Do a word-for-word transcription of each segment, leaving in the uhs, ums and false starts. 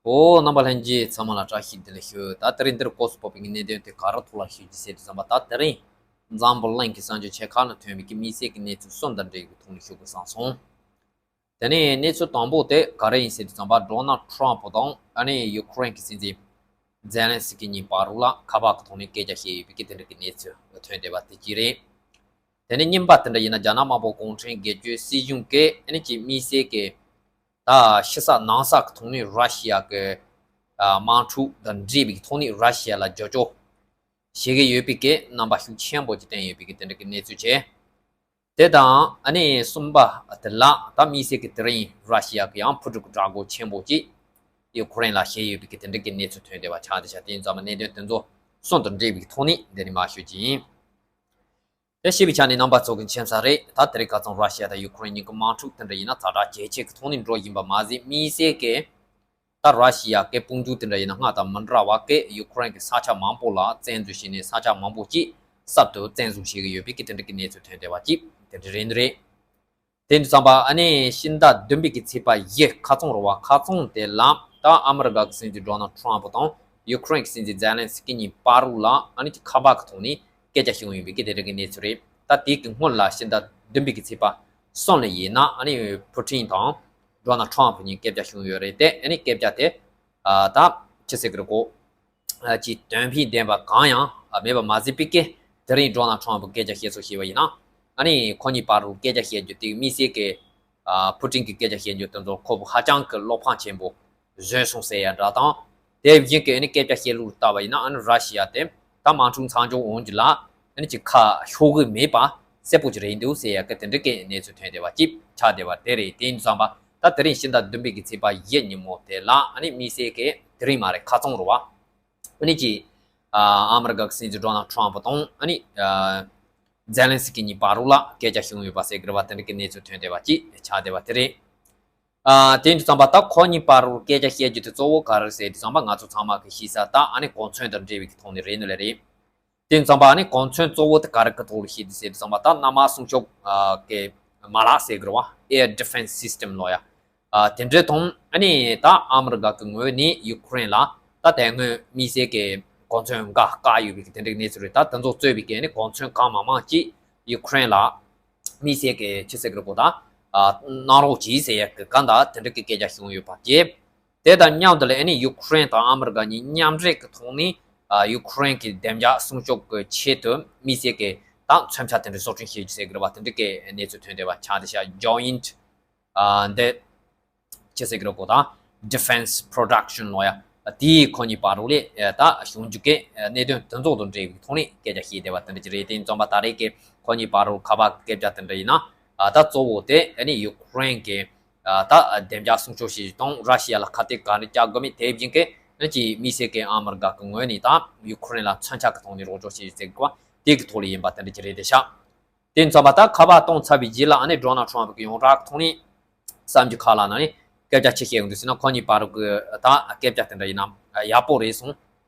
ཨོ། རྣམ་པ་ལྷན་རྒྱས་ཚང་མ་ལ་བཀྲ་ཤིས་བདེ་ལེགས་ཞུ། ད་དེ་རིང་འདིར་སྐོར་སུ་ཕོག་པའི་གནད་དོན་དེ་ག་རེ་ཐོག་ལ་ཞུ་རྒྱུ་ཟེར་དུས་ཙམ་པ། ད་དེ་རིང་འཛམ་བུ་གླིང་གི་གསར་འགྱུར་ཆེ་ཁག་ནང་ཐོན་པའི་གི་དམིགས་བསལ་གྱི་གནས་ཚུལ་གསུམ་དང་འབྲེལ་བའི་ཐོག་ནས་ཞུ་དགོས་བསམ་སོང་། དེ་ནས་གནས་ཚུལ་དང་པོ་དེ་ག་རེ་ཡིན་ཟེར་དུས་ཙམ་པ། ཌོ་ནལ་ཊམ་ཕུ་དང་ཨ་ནི་ཡུ་ཀེ་རེན་གྱི་སྲིད་འཛིན་ཛེ་ལན་སི་ཀི་གཉིས་བར་ལ་ཁ་པར་གྱི་ཐོག་ནས་སྐད་ཆ་བཤད་ཡོད་པའི་གི་དེ་འདྲ་གི་གནས་ཚུལ་ཐོན་བསྡད་པ་དེ་གཅིག་རེད། དེ་ནས་གཉིས་པ་དེ་འདྲ་ཡིན་ན། རྒྱ་ནག་དམར་པོ་གུང་ཁྲན་སྒེར་གཅོད་སྲིད་གཞུང་གིས་ཨ་ནི་ཅིག་དམིགས་བསལ་གྱི་ད་ཕྱི་ས་ནང་ས་གི་ཐོག་ནས་ར་ཤི་ཡ་གི་ཨ་དམག་འཁྲུག་དང་འབྲེལ་བའི་ཐོག་ནས་ར་ཤི་ཡ་ལ་རྒྱབ་སྐྱོར་བྱེད་ཀྱི་ཡོད་པའི་གི་རྣམ་པ་ཤུགས་ཆེན་པོ་ཅིག་བསྟན་ཡོད་པའི་གི་དེ་འདྲ་གི་གནས་ཚུལ་བྱས། དེ་དང་ཨ་ནི་གསུམ་པ་དེ་ལ་ད་དམིགས་བསལ་གྱི་དེ་རིང་ར་ཤི་ཡ་གི་ཡང་ཕུ་དཀྲུག་དྲག་པོ་ཆེན་པོ་ཅིག་ཡུ་ཀེ་རེན་ལ་བྱས་ཡོད་པའི་གི་དེ་འདྲ་གི་གནས་ཚུལ་ཐོན་བསྡད་པ་ཆགས་བསྡད་ཤག་དེ་ཡིན་ཙང་མ་གནད་དོན་དེ་ཚོ་གསུམ་དང་འབྲེལ་བའི་ཐོག་ནས་འདི་ནས་མར་ཞུ་རྒྱུ་ཡིན། དེ་ཞེས་པའི་ཆ་ནས་རྣམ་པ་ཚོ་གི་མཁྱེན་གསལ་རེད། ད་དེ་རིང་ཁ་སང་ར་ཤི་ཡ་དང་ཡུ་ཀེ་རེན་གཉིས་ཀྱི་དམག་འཁྲུག་དེ་འདྲ་ཡིན་ན་ཛ་དྲག་ཇེ་ཆེ་གི་ཐོག་ནས་འགྲོ་བཞིན་པ་མ་ཟད། དམིགས་བསལ་གྱི་ད་ར་ཤི་ཡ་གི་དཔུང་འཇུག་དེ་འདྲ་ཡིན་ན་སྔར་དང་མི་འདྲ་བ་གི་ཡུ་ཀེ་རེན་གྱི་ས་ཆ་མང་པོ་ལ་བཙན་འཛུལ་བྱས་ནས་ས་ཆ་མང་པོ་ཅིག་གསར་དུ་བཙན་བཟུང་བྱེད་ཀྱི་ཡོད་པའི་གི་དེ་འདྲ་གི་གནས་ཚུལ་ཐོན་བསྡད་པ་ཅིག་དེ་འདྲ་རེད་འདུག་རེད། དེ་འདྲ་ཙམ་པ་ཨ་ནི་ཕྱི་ཟླ་བདུན་པའི་གི་ཚེས་པ་བཞི་ཁ་རྩང་རུ་བ་ཁ་རྩང་དེ་ལ་ད་ཨ་མི་རི་ཀ་གི་སྲིད་འཛིན་ཌོ་ནལ་ཊམ་ཕུ་དང་ཡུ་ཀེ་རེན་གྱི་སྲིད་འཛིན་ཛེ་ལན་སི་ཀི་གཉིས་བར་ལ་ཨ་ནི་ཁ་པར་གྱི་ཐོག་ནས་སྐད་ཆ་བྱུང་ཡོད་པའི་གི་དེ་འདྲ་གི་གནས་ཚུལ་རེད། ད་དེ་གི་སྔོན་ལ་ཕྱི་ཟླ་བདུན་པའི་གི་ཚེས་པ་གསུམ་ལ་ཡིན་ན་ཨ་ནི་ཕུ་ཊིན་དང་ཌོ་ནལ་ཊམ་ཕུ་གཉིས་སྐད་ཆ་བྱུང་ཡོད་རེད་དེ། ཨ་ནི་སྐད་ཆ་དེ་ད་ཅི་ཟེར་གི་རེད་གོ་ཅིག་དོན་ཕན་ལྡན་པ་གང་ཡང་མེད་པ་མ་ཟད་པའི་གི་དེ་རིང་ཌོ་ནལ་ཊམ་ཕུ་སྐད་ཆ་བཤད་སྲོལ་བྱས་པ་ཡིན་ན། ཨ་ནི་ཁོ་གཉིས་བར་རུ་སྐད་ཆ་བཤད་རྒྱུ་དེ་དམིགས་བསལ་གི་ཕུ་ཊིན་གྱི་སྐད་ཆ་བཤད་རྒྱུ་དེ་ཚོ་ཁོ་བོ་ཧ་ཅང་གི་བློ་ཕམ་ཆེན་པོ་བཟོས་སོང་ཟེར་ཡ་འདྲ་དང་། དེ་བཞིན་གི་ཨ་ནི་སྐད་ཆ་བཤད་ལུགས་ལྟ་བ་ཡིན་ན་ཨ་ནི་ར་ཤི་ཡ་དེ་ད་དམག་འཁྲུག་མཚམས་འཇོག་འོང་རྒྱུ་ལ་ཨ་ནི་ཅིག་ཁ་ཤོར་གི་མེད་པ་གསལ་པོ་ཅིག་རེད་འདུག་ཟེར་ཡ་གི་དེ་འདྲ་གི་གནས་ཚུལ་ཐོན་བསྡད་པ་ཅིག་ཆགས་བསྡད་པ་དེ་རེད། དེ་ཡིན་དུས་ཙམ་པ་ད་དེ་རིང་ཕྱི་ཟླ་བདུན་པའི་གི་ཚེས་པ་བཞི་ཉིན་མོ་དེ་ལ་ཨ་ནི་དམིགས་བསལ་གི་དེ་རིང་མ་རེད་ཁ་རྩང་རུ་བ། ཨ་ནི་ཅིག་ཨ་ཨ་མི་རི་ཀ་གི་སྲིད་འཛིན་ཌོ་ནལ་ཊམ་ཕུ་དང་ཨ་ནི་ཛེ་ལན་སི་ཀི་གཉིས་བར་རུ་ལ་སྐད་ཆ་བྱུང་ཡོད་པ་ཟེར་གི་རེད་བ། དེ་འདྲ་གི་གནས་ཚུལ་ཐོན་བསྡད་པ་ཅིག་ཆགས་བསྡད་པ་དེ་རེད། ཨ་དེ་ཡིན་དུས་ཙམ་པ་ད་ཁོ་གཉིས་བར་རུ་སྐད་ཆ་བཤད་རྒྱུ་དེ་གཙོ་བོ་ག་རེ་ཟེར་དུས་ཙམ་པ་ང་ཚོ་ཚང་མ་གི་ཤེས་ས་ད་ཨ་ནི་གོ་མཚོན་དང་འབྲེལ་བའི་གི་ཐོག་ནས་རེད་ནི་ལས་རེད། དེ་ཙམ་པ་ཨ་ནི་གོ་མཚོན་གཙོ་བོ་དེ་ག་རེ་གི་ཐོག་ལ་བཤད་དུས་ཟེར་དུས་ཙམ་པ་ད་གནམ་དམག་སྲུང་སྐྱོབ་ཨ་གི་མ་ལག་ཟེར་གི་རེད་བ། Air Defense System ལོ་ཡ། ཨ་དེ་འདྲའི་ཐོག་ཨ་ནི་ད་ཨ་མི་རི་ཀ་གི་ངོས་ནས་ཡུ་ཀེ་རེན་ལ་ད་དེ་སྔོན་དམིགས་བསལ་གི་གོ་མཚོན་འགའ་བཀག་ཡོད་པའི་གི་དེ་འདྲའི་གནས་ཚུལ་རེད། ད་དེ་ཚོ་གཙོས་པའི་གི་ཨ་ནི་གོ་མཚོན་གང་མང་མང་ཅིག་ཡུ་ཀེ་རེན་ལ་དམིགས་བསལ་གི་ཆི་ཟེར་གི་རེད་གོ་ད་ཨ་གནང་རོགས་གྱིས་ཟེར་ཡ་གི་གང་ད་དེ་འདྲ་གི་སྐད་ཆ་བྱུང་ཡོད་པ་བཅས། དེ་དང་མཉམ་དུ་ལ་ཨ་ནི་ཡུ་ཀེ་རེན་དང་ཨ་མི་རི་ཀ་གཉིས་མཉམ་འབྲེལ་གྱི་ཐོག་ནས་ཨ་ཡུ་ཀེ་རེན་གྱི་བདེ་འཇགས་སྲུང་སྐྱོབ་ཀྱི་ཆེད་དུ་དམིགས་བསལ་གྱི་ད་མཚོན་ཆ་དེ་འདྲ་གསོག་སྐྲུན་བྱེད་རྒྱུ་ཟེར་གི་རེད་བ། དེ་འདྲ་གི་གནས་ཚུལ་ཐོན་བསྡད་པ་ཆགས་བསྡད་ཤག Joint ཨ་འདི་ཅི་ཟེར་གི་རེད་གོ་ད་Defense Production ལོ་ཡ། དེའི་ཁོ་གཉིས་བར་རུ་ལས་ད་གཞུང་འཇུག་གི་གནད་དོན་དེ་ཚོ་དང་འབྲེལ་བའི་ཐོག་ནས་སྐད་ཆ་བཤད་བསྡད་པ་དེ་འདྲ་ཅིག་རེད། དེ་ཡིན་ཙམ་པ་ད་རེས་ཀྱི་ཁོ་གཉིས་བར་རུ་ཁ་པར་གྱི་སྐད་ཆ་དེ་འདྲ་ཡིན་ན་ཨ་ད་གཙོ་བོ་དེ་ཨ་ནི་ཡུ་ཀེ་རེན་གྱི་ཨ་ད་བདེ་འཇགས་སྲུང་སྐྱོབ་བྱེད་རྒྱུ་དང་ར་ཤི་ཡ་ལ་ཁ་གཏད་ག་འདྲ་བཅག་དགོས་མིན། དེ་བཞིན་གྱི་ཨ་ཅིག་དམིགས་བསལ་གྱི་ཨ་མི་རི་ཀ་གི་ངོས་ནས་ད་ཡུ་ཀེ་རེན་ལ་མཚོན་ཆ་གི་ཐོག་ནས་རོགས་སྐྱོར་བྱེད་རྒྱུ་ཟེར་གི་རེད་བ། དེ་གི་ཐོག་ལ་ཡིན་པ་དེ་འདྲ་ཅིག་རེད་བསྡད་ཤག་དེ་ཡིན་ཙམ་པ་ད་ཁ་པར་བཏང་ཚར་བའི་རྗེས་ལ་ཨ་ནི་ཌོ་ནལ་ཊམ་ཕུ་གི་ཡོངས་གྲགས་ཐོག་ནས་གསར་འགྱུར་ཁག་ལ་ནང་ནས་སྐད་ཆ་ཅི་བཤད་ཡོང་དུས་ཟེར་ན། ཁོ་གཉིས་བར་གི་ད་སྐད་ཆ་དེ་འདྲ་ཡིན་ན་ཡག་པོ་རེད་སོང་།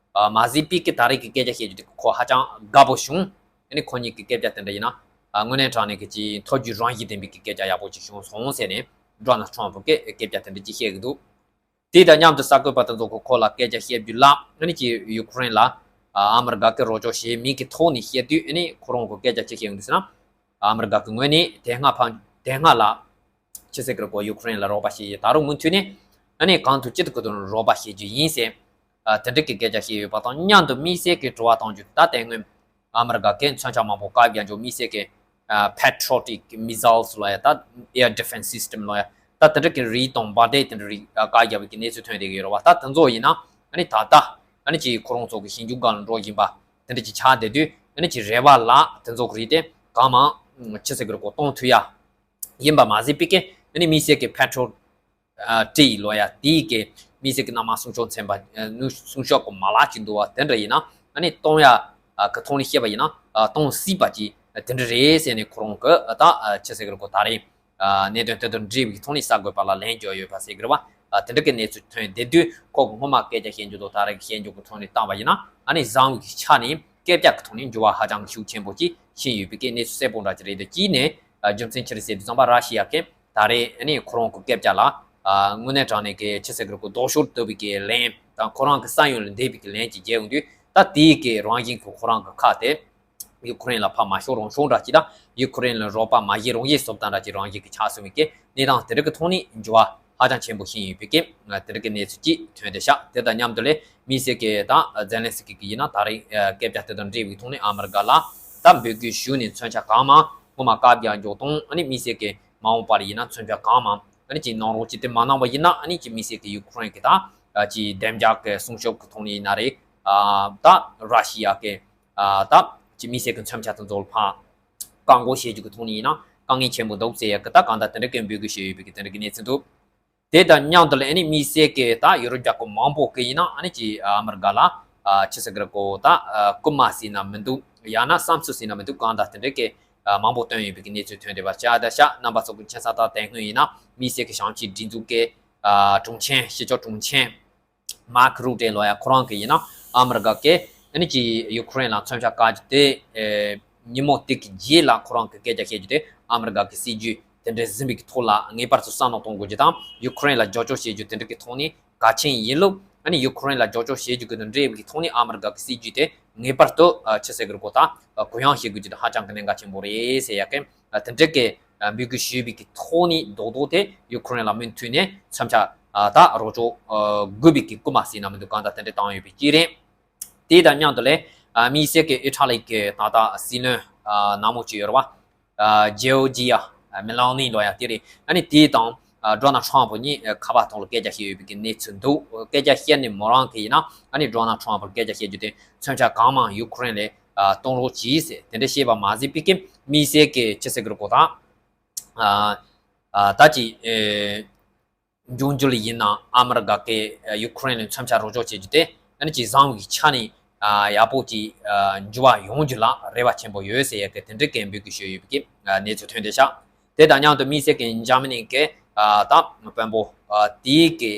མ་ཟད་པའི་གི་ད་རེས་ཀྱི་སྐད་ཆ་བཤད་རྒྱུ་དེ་ཁོ་ཧ་ཅང་དགའ་པོ་བྱུང་། ཨ་ནི་ཁོ་གཉིས་ཀྱི་སྐད་ཆ་དེ་འདྲ་ཡིན་ན་དངོས་གནས་དྲང་གནས་ཀྱི་ཅིག་ཐོས་རྒྱུ་རང་བཞིན་ལྡན་པའི་གི་སྐད་ཆ་ཡག་པོ་ཅིག་བྱུང་སོང་ཟེར་ནས་ཌོ་ནལ་ཊམ་ཕུ་གི་སྐད་ཆ་དེ་འདྲ་ཅིག་བཤད་གི་འདུག་དེ་དང་མཉམ་དུ་གསར་འགོད་པ་དེ་ཚོ་གིས་ཁོ་ལ་སྐད་ཆ་བཤད་རྒྱུ་ལ་ཨ་ནི་ཅིག་ཡུ་ཀེ་རེན་ལ་ཨ་མི་རི་ཀ་གི་རོགས་སྐྱོར་བྱེད་མིན་གྱི་ཐོག་ནས་བཤད་དུས་ཨ་ནི་ཁོ་རང་གི་སྐད་ཆ་ཅི་བཤད་ཡོང་དུས་ཟེར་ན། ཨ་མི་རི་ཀ་གི་ངོས་ནས་དེ་སྔ་ཕན་དེ་སྔ་ལ་ཕྱི་སྲིད་ཀྱི་སྐོར་ཡུ་ཀེ་རེན་ལ་རོགས་པ་བྱས་ཡོད། ད་རུང་མུ་མཐུད་ནས་ཨ་ནི་གང་ཐུབ་ཅི་ཐུབ་ཀྱི་ཐོག་ནས་རོགས་པ་བྱེད་རྒྱུ་ཡིན་ཟེར། ཨ་དེ་འདྲ་གི་སྐད་ཆ་བཤད་ཡོད་པ་དང་མཉམ་དུ་དམིགས་བསལ་གྱི་དྲི་བ་གཏོང་རྒྱུ་ད་དེ་སྔོན་ཨ་མི་རི་ཀ་གིས་མཚོན་ཆ་མང་པོ་བཀག་རྒྱག་འཇོག་དམིགས་བསལ་གྱི་ཨ་Patriotic Missiles ལ་ཡ་ད་Air Defense System ལ་ཡ་ད་དེ་འདྲ་གི་རིགས་དང་འབར་མདེལ་དེ་འདྲ་རིགས་ཨ་བཀག་རྒྱག་པའི་གི་གནས་ཚུལ་ཐོན་བསྡད་ཀྱི་ཡོད་རེད་བ། ད་དེ་ཚོ་ཡིན་ན་ཨ་ནི་ད་ལྟ་ཨ་ནི་ཅིག་ཁོ་རང་ཚོ་གི་ཞིབ་འཇུག་སྒང་ལ་འགྲོ་བཞིན་པ་དེ་འདྲ་ཅིག་ཆགས་བསྡད་དུས་ཨ་ནི་ཅིག་རེ་བ་ལ་དེ་ཚོ་གི་རིགས་དེ་གང་མང་ཕྱི་སྲིད་ཀྱི་སྐོར་གཏོང་ཐུབ་ཡ། ཡིན་པ་མ་ཟད་པའི་གི་ཨ་ནི་དམིགས་བསལ་གྱི་Patriot ཨ་ཊི་ལོ་ཡ་དེའི་གི་དམིགས་བསལ་གྱི་གནམ་དམག་སྲུང་སྐྱོབ་ཚན་པ་ཨ་ནུ་སྲུང་སྐྱོབ་གི་མ་ལག་ཅིག་འདུག་བ། དེ་འདྲ་ཡིན་ན་ཨ་ནི་གཏོང་ཡ་ཨ་གི་ཐོག་ནས་བཤད་པ་ཡིན་ན་ཨ་གཏོང་སྲིད་པ་ཅིག་དེ་འདྲ་རེད་ཟེར་ནས་ཁོ་རང་གི་ཨ་ད་ཨ་ཆི་ཟེར་གི་རེད་གོ་ད་རེས་ཨ་གནད་དོན་དེ་དང་འབྲེལ་བའི་ཐོག་ནས་གསར་འགོད་པ་ལ་ལན་བརྒྱབ་ཡོད་པ་ཟེར་གི་རེད་བ། ཨ་དེ་འདྲ་གི་གནས་ཚུལ་ཐོན་བསྡད་དུས་ཁོ་གི་སྔོན་མ་སྐད་ཆ་བཤད་རྒྱུ་དང་ད་རེས་ཀྱི་བཤད་རྒྱུ་གི་ཐོག་ནས་བཏང་བ་ཡིན་ན་ཨ་ནི་བཟང་བའི་གི་ཆ་ནས་སྐད་ཆ་གི་ཐོག་ནས་འགྱུར་བ་ཧ་ཅང་གི་ཤུགས་ཆེན་པོ་ཅིག་ཕྱིན་ཡོད་པའི་གི་གནས་ཚུལ་གསལ་པོ་འདྲ་ཅིག་རེད། དེ་གཅིག་ནས་ཨ་རྒྱུ་མཚན་ཅི་རེད་ཟེར་དུས་ཙམ་པ་ར་ཤི་ཡ་གིས་ད་རེས་ཨ་ནི་ཁོ་རང་གི་སྐད་ཆ་ལ་ ཨ་དངོས་གནས་དྲང་གནས་ཀྱི་ཆི་ཟེར་གི་རེད་གོ། ལྡོག་ཕྱོགས་ལྟ་བུའི་གི་ལན་དང་ཁོ་རང་གི་ས་ཡོམ་ལ་འདས་པའི་གི་ལན་ཅིག་རྒྱག་ཡོང་དུས། ད་དེའི་གི་རང་བཞིན་གྱི་ཁོ་རང་གི་ཁ་དེ་ཡུ་ཁུ་རེན་ལ་ཕར་མ་ཤོར་རང་ཤོར་འདྲ་ཅིག་དང་། ཡུ་ཁུ་རེན་ལ་རོགས་པ་མ་བྱེད་རང་བྱེད་བཟོ་སྟངས་འདྲ་ཅིག་རང་བཞིན་གྱི་ཆགས་སོང་བའི་གི་གནས་སྟངས་དེ་འདྲ་གི་ཐོག་ནས་འགྱུར་བ་ཧ་ཅང་ཆེན་པོ་ཕྱིན་ཡོད་པའི་གི་དེ་འདྲ་གི་གནས་ཚུལ་ཅིག་ཐོན་བསྡད་ཤག་དེ་དང་མཉམ་དུ་ལས་དམིགས་བསལ་གྱི་ད་ཛེ་ལན་སི་ཀི་གི་ཡིན་ན་ད་རེས་སྐད་ཆ་དེ་དང་འབྲེལ་བའི་ཐོག་ནས་ཨ་མི་རི་ཀ་ལ་ད་འབོད་སྐུལ་ཞུས་ནས་མཚོན་ཆ་གང་མང་སྔོན་མ་བཀག་རྒྱ་འཇོག་དང་། ཨ་ནི་དམིགས་བསལ་གྱི་མ་འོངས་པར་ཡིན་ན་མཚོན་ཆ་གང་མང་ཨ་ནི་ཅིག་གནང་རོགས་ཅིག་དེ་མ་གནང་བ་ཡིན་ན། ཨ་ནི་ཅིག་དམིགས་བསལ་གྱི་ཡུ་ཁུ་རེན་གྱི་ད་ཅིག་བདེ་འཇགས་ཀྱི་སྲུང་སྐྱོབ་ཀྱི་ཐོག་ནས་ཡིན་ན་རེད། ད་ར་ཤི་ཡ་གི་ད་ཅིག་དམིགས་བསལ་གྱི་མཚོན་ཆ་དེ་ཚོ་ལ་ཕར་བཀག་འགོག་བྱེད་རྒྱུ་གི་ཐོག་ནས་ཡིན་ན་དཀའ་ངལ་ཆེན་པོ་འདུག་ཟེར་ཡ་གི་ད་གང་ལྟར་དེ་འདྲ་གི་འབོད་སྐུལ་བྱས་ཡོད་པའི་གི་དེ་འདྲ་གི་གནས་ཚུལ་འདུག་དེ་དང་མཉམ་དུ་ལ་ཨ་ནི་དམིགས་བསལ་གྱི་ད་ཡུ་རོབ་རྒྱལ་ཁབ་མང་པོ་གི་ཡིན་ན་ཨ་ནི་ཅིག་ཨ་མི་རི་ཀ་ལ་ཆི་ཟེར་གི་རེད་གོ། ད་སྐུལ་མ་ཟེར་ན་མི་འདུག་ཡང་ན་བསམ་ཚུལ་ཟེར་ན་མི་འདུག་གང་ལྟར་དེ་འདྲ་གི་མང་པོ་བཏོན་ཡོད་པའི་གི་གནས་ཚུལ་ཐོན་བསྡད་པ་ཆགས་བསྡད་ཤག་རྣམ་པ་ཚོ་གི་མཁྱེན་གསལ་ལྟར་དེ་སྔོན་ཡིན་ན་དམིགས་བསལ་གྱི་ཞིང་ཆེན་སྒྲིག་འཛུགས་ཀྱི་དྲུང་ཆེ་སྤྱི་ཁྱབ་དྲུང་ཆེ་མར་ཁི་རུ་ཏེ་ལོ་ཡ་ཁོ་རང་གིས་ཡིན་ན་ཨ་མི་རི་ཀ་གིས་ཨ་ནི་ཅིག་ཡུ་ཁུ་རེན་ལ་མཚོན་ཆ་བཀག་རྒྱུ་དེ་ཨེ་ཉིན་མོ་དེ་གི་རྗེས་ལ་ཁོ་རང་གིས་སྐད་ཆ་བཤད་རྒྱུ་དེ་ཨ་མི་རི་ཀ་གི་སྲིད་ཇུས་དེ་འདྲའི་ཟིན་པའི་གི་ཐོག་ལ་ངེས་པར་དུ་བསམ་བློ་གཏོང་དགོས་རྒྱུ་དང་། ཡུ་ཁུ་རེན་ལ་རྒྱབ་སྐྱོར་བྱེད་རྒྱུ་དེ་འདྲ་གི་ཐོག་ནས་གལ་ཆེན་ཡིན་ལུགས། ཨ་ནི་ཡུ་ཁུ་རེན་ལ་རྒྱབ་སྐྱོར་བྱེད་རྒྱུ་གི་དང་འབྲེལ་བའི་གི་ཐོག་ནས་ཨ་མི་རི་ཀ་གི་སྲིད་ཇུས་དེ་ངེས་པར་དུ་ཨ་ཆི་ཟེར་གི་རེད་གོ། ད་ཨ་གུ་ཡངས་བྱེད་དགོས་རྒྱུ་དེ་ཧ་ཅང་གི་གནད་འགག་ཆེན་པོ་རེད་ཟེར་ཡ་གི་ཨ་དེ་འདྲ་གི་ཨ་འབོད་སྐུལ་ཞུས་པའི་གི་ཐོག་ནས་རྡོག་རྡོག་དེ་ཡུ་ཁུ་རེན་ལ་མུ་མཐུད་ནས་མཚོན་ཆ་ཨ་ད་རོགས་སྐྱོར་ཨ་དགོས་པའི་གི་སྐུལ་མ་ཟེར་ན་མི་འདུག་གང་ལྟར་དེ་འདྲ་བཏང་ཡོད་པའི་གི་རེད། དེ་དང་མཉམ་དུ་ལས་ཨ་དམིགས་བསལ་གྱི་ཨི་ཊ་ལི་གི་ད་ལྟ་སྲིད་བློན་ཨ་ནག་མོ་ཅིག་ཡོད་རེད་བ། ཨ་ཇོར་ཇི་ཡ་ཨ་མེ་ལོ་ནི་ལོ་ཡ་དེ་རེད། ཨ་ནི་དེ་དང་ཨ་ཌོ་ནལ་ཊམ་ཕ་གཉིས་ཨ་ཁ་པར་ཐོག་ལ་སྐད་ཆ་བཤད་ཡོད་པའི་གི་གནས་ཚུལ་འདུག་སྐད་ཆ་བཤད་ནས་མོ་རང་གི་ཡིན་ན་ཨ་ནི་ཌོ་ནལ་ཊམ་ཕ་ལ་སྐད་ཆ་བཤད་རྒྱུ་དེ་མཚོན་ཆ་གང་མང་ཡུ་ཁུ་རེན་ལ་ཨ་གཏོང་རོགས་གྱིས་ཟེར་དེ་འདྲ་བཤད་པ་མ་ཟད་པའི་གི་དམིགས་བསལ་གྱི་ཆི་ཟེར་གི་རེད་གོ། ད་ཨ་ཨ་ད་ཅིག་ཨེ། འབྱུང་འགྱུར་ཡིན་ན་ཨ་མི་རི་ཀ་གིས་ཡུ་ཁུ་རེན་ལ་མཚོན་ཆ་རོགས་སྐྱོར་བྱེད་རྒྱུ་དེ་ཨ་ནི་ཅིག་བཟང་བའི་ཆ་ནས་ཡག་པོ་ཅིག་འགྱུར་བ་ཡོང་རྒྱུ་ལ་རེ་བ་ཆེན་པོ་ཡོད་ཟེར་ཡ་གི་དེ་འདྲའི་གི་འབོད་སྐུལ་ཞུས་ཡོད་པའི་གི་གནས་ཚུལ་ཐོན་བསྡད་ཤག་དེ་དང་མཉམ་དུ་དམིགས་བསལ་གྱི་འཇར་མ་ནི་གི་ད་དཔོན་པོ་དེའི་གི་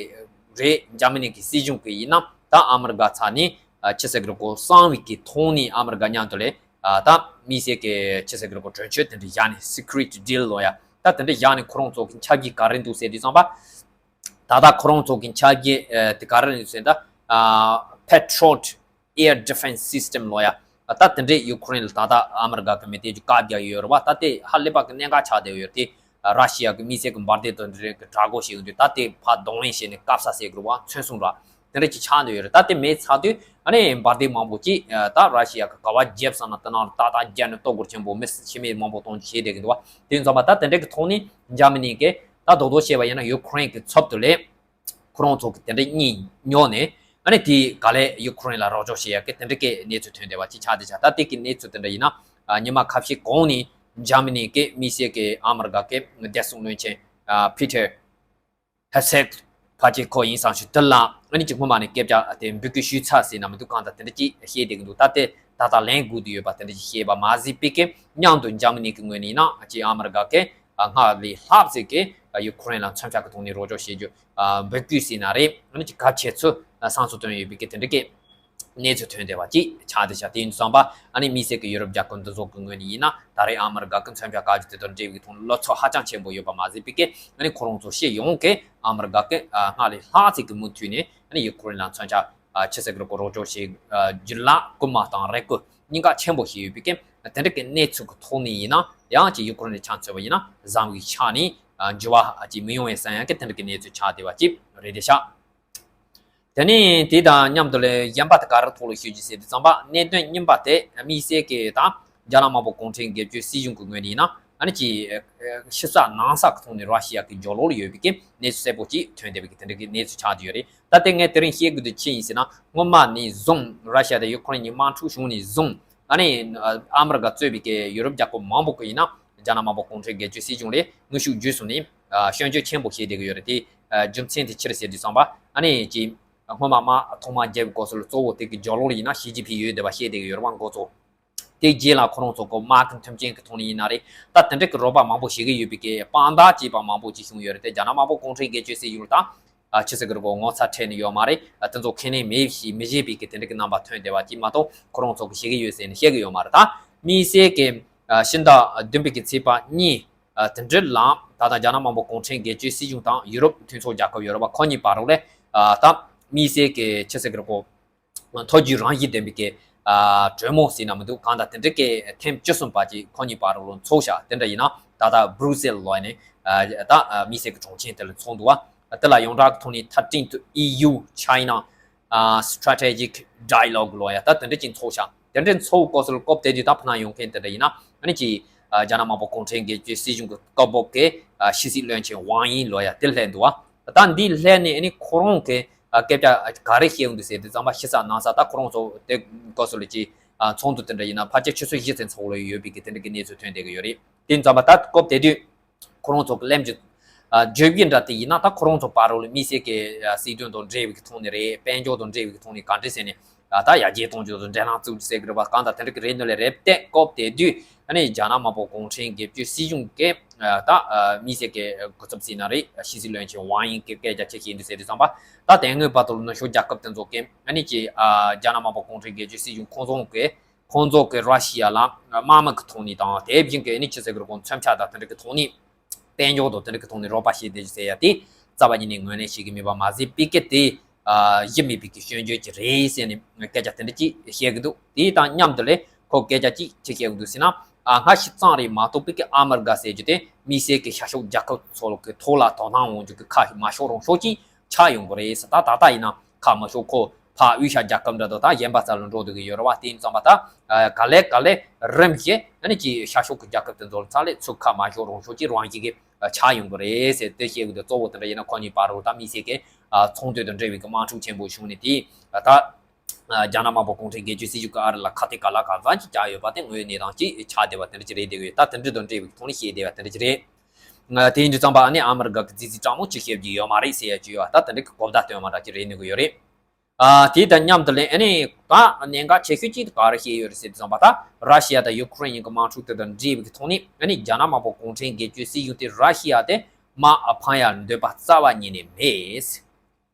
རེད། འཇར་མ་ནི་གི་སྲིད་གཞུང་གི་ཡིན་ན་ད་ཨ་མི་རི་ཀ་ཚ་ནི་ཆི་ཟེར་གི་རེད་གོ། གསང་བའི་གི་ཐོག་ནས་ཨ་མི་རི་ཀ་མཉམ་དུ་ལས་ད་དམིགས་བསལ་གྱི་ཆི་ཟེར་གི་རེད་གོ། གྲོས་ཆོད་དེ་འདྲ་བཞག་ནས་secret deal་ལོ་ཡ། ད་དེ་འདྲ་བཞག་ནས་ཁོ་རང་ཚོ་གི་ཆ་རྒྱུས་ག་རེ་འདུག་ཟེར་དུས་ཙམ་པ། ད་ལྟ་ཁོ་རང་ཚོ་གི་ཆ་རྒྱུས་དེ་ག་རེ་འདུག་ཟེར་ད་Patriot air defense system་ལོ་ཡ། ད་དེ་འདྲས་ཡུ་ཁུ་རེན་ལ་ད་ལྟ་ཨ་མི་རི་ཀ་གི་མི་སྟེར་རྒྱུ་བཀག་རྒྱག་ཡོད་རེད་བ། ད་དེ་ཧ་ལས་པ་གི་གནད་འགག་ཆགས་བསྡད་ཡོད་རེད། དེ་ར་ཤི་ཡ་གི་དམིགས་བསལ་གི་འབར་མདེལ་དང་འབྲེལ་གི་དྲག་རྒོལ་བྱེད་ཡོང་དུས་ད་དེ་ཕར་གདོང་ལེན་བྱས་ནས་བཀབ་ས་ཟེར་གི་རེད་བ། མཚོན་སོང་ར། དེ་འདྲ་ཅིག་ཆགས་བསྡད་ཡོད་རེད། ད་དེ་མེད་ཚར་དུས་ཨ་ནི་འབར་མདེལ་མང་པོ་ཅིག་ད་ར་ཤི་ཡ་གི་ག་བ་བརྒྱབ་ས་ན་དེ་ནང་ལ་ཏག་ཏག་བརྒྱབ་ནས་གཏོར་རྒོལ་ཆེན་པོ་མི་ཤི་རྨས་མང་པོ་གཏོང་རྒྱུ་བྱས་བསྡད་གི་འདུག་བ། དེ་ཡིན་ཙང་པ་ད་དེ་འདྲ་གི་ཐོག་ནས་འཇར་མ་ནི་གི་ད་རྡོག་རྡོག་བཤད་པ་ཡིན་ན་ཡུ་ཁུ་རེན་གི་ཚབ་ཏུ་ལས་ཁོ་རང་ཚོ་གི་དེ་འདྲ་གཉིས་ཉོ་ནས་ཨ་ནི་དེ་ག་ལས་ཡུ་ཁུ་རེན་ལ་རོགས་སྐྱོར་བྱེད་ཡ་གི་དེ་འདྲ་གི་གནས་ཚུལ་ཐོན་བསྡད་པ་ཅིག་ཆགས་བསྡད་ཤག་ད་དེ་གི་གནས་ཚུལ་དེ་འདྲ་ཡིན་ན་ཉི་མ་ཁ་ཤས་གོང་ནས་འཇར་མ་ནི་གི་དམིགས་བསལ་གི་ཨ་མི་རི་ཀ་གི་བདེ་སྲུང་བློན་ཆེན་ཕི་ཏར་ཧེ་སེག་ཕལ་ཆེར་ཁོ་ཡིན་བསམ་ཞིག་དེ་ལ་ཨ་ནི་ཅིག་སྔོན་མ་ནས་སྐད་ཆ་དེ་འབོད་སྐུལ་ཞུས་ཚར་ཟིན་ན་མི་འདུག་གང་ལྟར་དེ་འདྲ་ཅིག་བཤད་བསྡད་ཀྱི་འདུག་ད་དེ་ད་ལྟ་ལན་དགོས་ཀྱི་ཡོད་པ་དེ་འདྲ་ཅིག་བཤད་པ་མ་ཟད་པའི་གི་མཉམ་དུ་འཇར་མ་ནི་གི་ངོས་ནས་ཡིན་ན་ཅིག་ཨ་མི་རི་ཀ་གི་སྔར་ལས་ལྷག་ཙམ་གི་ཡུ་ཁུ་རེན་ལ་མཚོན་ཆ་གི་ཐོག་ནས་རོགས་སྐྱོར་བྱེད་རྒྱུ་འབོད་སྐུལ་ཟིན་ན་རེད། ཨ་ནི་ཅིག་གལ་ཆེ་ཚུལ་བསམ་ཚུལ་བཏོན་ཡོད་པའི་གི་དེ་འདྲ་གི་གནས་ཚུལ་ཐོན་བསྡད་པ་ཅིག་ཆགས་བསྡད་ཤག་དེ་ཡིན་དུས་ཙམ་པ་ཨ་ནི་དམིགས་བསལ་གྱི་ཡུ་རོབ་རྒྱལ་ཁབ་འདི་ཚོ་གི་ངོས་ནས་ཡིན་ན་ད་རེས་ཨ་མི་རི་ཀ་གི་མཚོན་ཆ་བཀག་རྒྱུ་དེ་དང་འབྲེལ་བའི་ཐོག་བློ་ཚོད་ཧ་ཅང་ཆེན་པོ་ཡོད་པ་མ་ཟད་པའི་གི་ཨ་ནི་ཁོ་རང་ཚོ་སྤྱི་ཡོངས་ཀྱི་ཨ་མི་རི་ཀ་གི་སྔར་ལས་ལྷག་ཅིག་གི་མུ་མཐུད་ནས་ཨ་ནི་ཡུ་ཁུ་རེན་ལ་མཚོན་ཆ་ཆི་ཟེར་གི་རེད་གོ་རོགས་སྐྱོར་བྱེད་རྒྱུ་ལ་སྐུལ་མ་དང་རེ་སྐུལ་གཉིས་ཀ་ཆེན་པོ་བྱས་ཡོད་པའི་གི་དེ་འདྲ་གི་གནས་ཚུལ་གི་ཐོག་ནས་ཡིན་ན་ཡང་ཅིག་ཡུ་ཁུ་རེན་ལ་ཆ་མཚོན་པ་ཡིན་ན་བཟང་བའི་ཆ་ནས་འགྱུར་བ་ཅིག་མི་ཡོང་བའི་ས་ཡང་གི་དེ་འདྲ་གི་གནས་ཚུལ་ཆགས་བསྡད་པ་ཅིག་རེད་བསྡད་ཤག་དེ་ནས་དེ་དང་མཉམ་དུ་ལས་གཞན་པ་དེ་ག་རེ་ཐོག་ལ་ཞུ་རྒྱུ་ཟེར་དུས་ཙམ་པ་གནད་དོན་རྙིང་པ་དེ་དམིགས་བསལ་གྱི་དང་རྒྱ་ནག་དམར་པོ་གུང་ཁྲན་སྒེར་གཅོད་སྲིད་གཞུང་གི་ངོས་ནས་ཡིན་ན་ཨ་ནི་ཅིག་ཕྱི་ས་ནང་ས་ཀྱི་ཐོག་ནས་ར་ཤི་ཡ་གི་རྒྱབ་ལོགས་ལ་ཡོད་པའི་གི་གནས་ཚུལ་གསལ་པོ་ཅིག་ཐོན་བསྡད་པའི་གི་དེ་འདྲ་གི་གནས་ཚུལ་ཆགས་བསྡད་ཡོད་རེད། ད་དེ་ངས་དེ་རིང་བཤད་དགོས་དུས་ཅི་ཡིན་ཟེར་ན་སྔོན་མ་ནས་བཟུང་ར་ཤི་ཡ་དང་ཡུ་ཁུ་རེན་གཉིས་དམག་འཁྲུག་བྱུང་ནས་བཟུང་ཨ་ནི་ཨ་མི་རི་ཀ་གཙོས་པའི་གི་ཡུ་རོབ་རྒྱལ་ཁབ་མང་པོ་གི་ཡིན་ན་རྒྱ་ནག་དམར་པོ་གུང་ཁྲན་སྒེར་གཅོད་སྲིད་གཞུང་ལ་དངོས་ཤུགས་བརྒྱུད་སོང་ནས་སྐྱོན་བརྗོད་ཆེན་པོ་བྱས་བསྡད་ཀྱི་ཡོད་རེད། དེ་རྒྱུ་མཚན་དེ་ཅི་རེད་ཟེར་དུས་ཙམ་པ་ཨ་ནི་ཅིག་སྔོན་མ་དམག་ཐོག་མ་བརྒྱབ་པའི་སྐབས་སུ་ལ་གཙོ་བོ་དེ་གི་རྒྱབ་ལོགས་ལ་ཡིན་ན་ཞི་ཅིན་ཕིང་ཡོད་བསྡད་པ་བཤད་བསྡད་ཀྱི་ཡོད་རེད་བ། འགོ་གཙོ་དེ་རྗེས་ལ་ཁོ་རང་ཚོ་གི་དམག་གི་མཐུན་རྐྱེན་གི་ཐོག་ནས་ཡིན་ན་རེད། ད་དེ་འདྲ་གི་རོགས་པ་མང་པོ་བྱེད་ཀྱི་ཡོད་པའི་གི་དཔང་རྟགས་བྱས་པ་མང་པོ་ཅིག་བྱུང་ཡོད་རེད་དེ། རྒྱ་ནག་དམར་པོ་གུང་ཁྲན་སྒེར་གཅོད་སྲིད་གཞུང་ལ་ད་ཨ་ཆི་ཟེར་གི་རེད་གོ་ངོ་ཚ་ཁྲེལ་ནས་ཡོད་མ་རེད། ཨ་དེ་ཚོ་ཁས་ལེན་མེད་ཞེས་མི་བྱེད་པའི་གི་དེ་འདྲ་གི་རྣམ་པ་ཐོན་བསྡད་པ་ཅིག་མ་གཏོགས་ཁོ་རང་ཚོ་གི་བྱེད་ཀྱི་ཡོད་ཟེར་ནས་བཤད་ཀྱི་ཡོད་མ་རེད། ད་དམིགས་བསལ་གི་ཨ་ཕྱི་ཟླ་བདུན་པའི་གི་ཚེས་པ་གཉིས་ ཨ་དེ་འདྲ་ལ་ད་ལྟ་རྒྱ་ནག་དམར་པོ་གུང་ཁྲན་སྒེར་གཅོད་སྲིད་གཞུང་དང་ཡུ་རོབ་མཐུན་ཚོགས་རྒྱལ་ཁབ་ཡོད་རེད་པ། ཁོ་གཉིས་བར་རོགས་ལས་ཨ་ད་དམིགས་བསལ་གྱི་ཆི་ཟེར་གི་རེད་གོ། མཐོ་རྒྱུགས་རང་བཞིན་ལྡན་པའི་གི་ཨ་གྲོས་མོལ་ཟེར་ན་མི་འདུག། གང་ལྟར་དེ་འདྲ་གི་ཐེངས་བཅུ་གསུམ་པ་ཅིག་ཁོ་གཉིས་བར་རོགས་ལ་འཚོགས་ཤག། དེ་འདྲ་ཡིན་ན་ད་ལྟ་Brussels་ལ་ནས་ཨ་ད་ཨ་དམིགས་བསལ་གྱི་གྲོང་ཆེན་དེ་ལ་འཚོགས་འདུག་བ། དེ་ལ་ཡོངས་གྲགས་ཀྱི་ཐོག་ནས་thirteenth E U China ཨ་Strategic Dialogue་ལོ་ཡ་ད་དེ་འདྲ་ཅིག་འཚོགས་ཤག། དེ་འདྲ་འཚོགས་སྐབས་སུ་སྐབས་དེ་དུས་ད་ཕ་ན་ཡོང་མཁན་དེ་འདྲ་ཡིན་ན་ཨ་ནི་ཅིག་ཨ་རྒྱ་ནག་དམར་པོ་གུང་ཁྲན་སྒེར་གཅོད་སྲིད་གཞུང་གི་བཀའ་བབ་ཀྱི་ཨ་ཕྱི་སྲིད་བློན་ཆེན་ཝང་ཡིན་ལོ་ཡ་དེ་སླེབས་འདུག་བ། ད་འདི་སླེབས་ནས་ཨ་ནི་ཁོ་རང་གི་ཨ་སྐད་ཆ་ག་རེ་བཤད་ཡོང་འདུག་ཟེར་དུས་ཙམ་པ་ཤི་ས་ན་ས་ད་ཁོ་རང་ཚོ་དེ་སྐབས་སུ་ལ་ཅིག་ཨ་ཚོགས་འདུ་དེ་འདྲ་ཡིན་ན་ཕལ་ཆེར་ཆུ་ཚོད་བཞི་ཙམ་འཚོགས་ལོ་ཡོད་པའི་གི་དེ་འདྲ་གི་གནས་ཚུལ་ཐོན་བསྡད་ཀྱི་ཡོད་རེད། དེ་ཙམ་པ་ད་སྐབས་དེ་དུས། ཁོ་རང་ཚོ་གི་གླེང་རྒྱུ། ཨ་བརྗོད་ཡིག་འདྲ་དེ་ཡིན་ན་ད་ཁོ་རང་ཚོ་བར་རོགས་ལ་དམིགས་བསལ་གྱི་ཨ་སྲིད་དོན་དང་འབྲེལ་བའི་གི་ཐོག་ནས་རེད། དཔལ་འབྱོར་དང་འབྲེལ་བའི་གི་ཐོག་ནས་ག་འདྲས་ཟེར་ནས་ཨ་ད་ཡར་རྒྱས་གཏོང་རྒྱུ་དང་འབྲེལ་ལམ་བཙུགས་རྒྱུ་ཟེར་གི་རེད་པ། གང་ལྟར་དེ་འདྲ་གི་རེད་འདུག་ལས་རེད་དེ། སྐབས་དེ་དུས་ཨ་ནི་རྒྱ་ནག་དམར་པོ་གུང་ཁྲན་སྒེར་གཅོད་སྲིད་གཞུང་གི་ཨ་ད་ཨ་དམིགས་བསལ་གྱི་སྐུ་ཚབ་ཟེར་ན་རེད། ཕྱི་སྲིད་བློན་ཆེན་ཝང་ཡིན་གྱི་སྐད་ཆ་ཅིག་བཤད་འདུག་ཟེར་དུས་ཙམ་པ་ད་དེ་སྔོན་བར་དུ་ལ་ནུབ་ཕྱོགས་རྒྱལ་ཁབ་དེ་ཚོ་གི་ཨ་ནི་ཅིག་ཨ་རྒྱ་ནག་དམར་པོ་གུང་ཁྲན་སྒེར་གཅོད་སྲིད་གཞུང་ཁོང་ཚོ་གི་ཁོང་ཚོ་གི་ར་ཤི་ཡ་ལ་དམག་མི་གི་ཐོག་ནས་དང་དེ་བཞིན་གི་ཨ་ནི་ཆི་ཟེར་གི་རེད་གོ། མཚོན་ཆ་དང་དེ་འདྲ་གི་ཐོག་ནས་དཔལ་འབྱོར་དང་དེ་འདྲ་གི་ཐོག་ནས་རོགས་པ་བྱེད་བསྡད་རྒྱུ་ཟེར་ཡ་དེ་རྩ་བ་ཉིད་ནས་ངོས་ལེན་བྱེད་ཀྱི་མེད་པ་མ་ཟད་པའི་གི་དེ་ཨ་གཞི་མེད་པའི་གི་སྐྱོན་བརྗོད་ཅིག་རེད་ཟེར་ནས་སྐད་ཆ་དེ་འདྲ་ཅིག་བཤད་གི་འདུག། དེ་དང་མཉམ་དུ་ལས་ཁོ་སྐད་ཆ་ཅིག་ཅིག་བཤད་གི་འདུག་ཟེར་ན། ཨ་སྔ་ཕྱི་ཙམ་རེད་མ་གཏོགས་པའི་གི་ཨ་མི་རི་ཀ་ཟེར་རྒྱུ་དེ་དམིགས་བསལ་གི་ཤར་ཕྱོགས་རྒྱལ་ཁབ་ཚོ་གི་ཐོག་ལ་དོ་སྣང་འོང་རྒྱུ་གི་ཁ་མ་ཤོར་རང་ཤོག་ཅིག་ཆགས་ཡོང་གི་རེད་ཟེར། ད་ད་ལྟ་ཡིན་ན་ཁ་མ་ཤོར། ཁོ་ཕར་དབུས་ཤར་རྒྱལ་ཁབ་འདྲ་དང་ད་གཞན་པ་ཚོ་ལ་འགྲོ་སྡོད་ཀྱི་ཡོད་རེད་བ། དེ་ཡིན་ཙང་པ་ད་ག་ལེ་ག་ལེ་རིམ་བཞིན་ཨ་ནི་ཅིག་ཤར་ཕྱོགས་ཀྱི་རྒྱལ་ཁབ་དེ་ཚོ་ལ་ཚ་ལས་ཚུགས་ཁ་མ་ཤོར་རང་ཤོག་ཅིག་རང་བཞིན་གྱི་ཆགས་ཡོང་གི་རེད་ཟེར་དེ་བཤད་གི་འདུག། གཙོ་བོ་དེ་འདྲ་ཡིན་ན་ཁོ་གཉིས་བར་རུ་ད་དམིགས་བསལ་གྱི་ཚོང་དོན་དང་འབྲེལ་བའི་གི་དམག་འཁྲུག་ཆེན་པོ་བྱུང་ནས་དེ་ད་རྒྱ་ནག་དམར་པོ་གུང་ཁྲན་སྒེར་གཅོད་སྲིད་གཞུང་གི་ཨ་རི་ལ་ཁ་གཏད་ག་ལ་གང་འཚམ་ཅིག་བཅག་ཡོད་པ་དེ་དངོས་ཡོད་གནས་སྟངས་ཅིག་ཆགས་བསྡད་པ་དེ་འདྲ་ཅིག་རེད་བསྡད་ཀྱི་ཡོད། ད་དེ་འདྲ་དང་འབྲེལ་བའི་ཐོག་ནས་བཤད་བསྡད་པ་དེ་འདྲ་ཅིག་རེད། ང་དེ་ཡིན་དུས་ཙམ་པ་ཨ་ནི་ཨ་མི་རི་ཀ་གི་རྫིག་རྫིག་སྤྲང་མོ་ཅིག་བཤད་རྒྱུ་ཡོད་མ་རེད་ཟེར་ཡ་ཅིག་ཡོད་པ། ད་དེ་འདྲ་གི་གོ་བརྡ་སྟོན་པ་འདྲ་ཅིག་རེད་གནས་ཀྱི་ཡོད་རེད། ཨ་དེ་དང་མཉམ་དུ་ལས་ཨ་ནི་ད་གནད་འགག་ཆེ་ཤོས་ཅིག་ག་རེ་བཤད་ཡོད་རེད་ཟེར་དུས་ཙམ་པ་ད་ར་ཤི་ཡ་དང་ཡུ་ཁུ་རེན་གཉིས་ཀྱི་དམག་འཁྲུག་དེ་དང་འབྲེལ་བའི་གི་ཐོག་ནས་ཨ་ནི་རྒྱ་ནག་དམར་པོ་གུང་ཁྲན་སྒེར་གཅོད་སྲིད་གཞུང་དེ་ར་ཤི་ཡ་དེ་དམག་ཨ་འཕང་ཡ་འདོད་པ་རྩ་བ་ཉིད་ནས་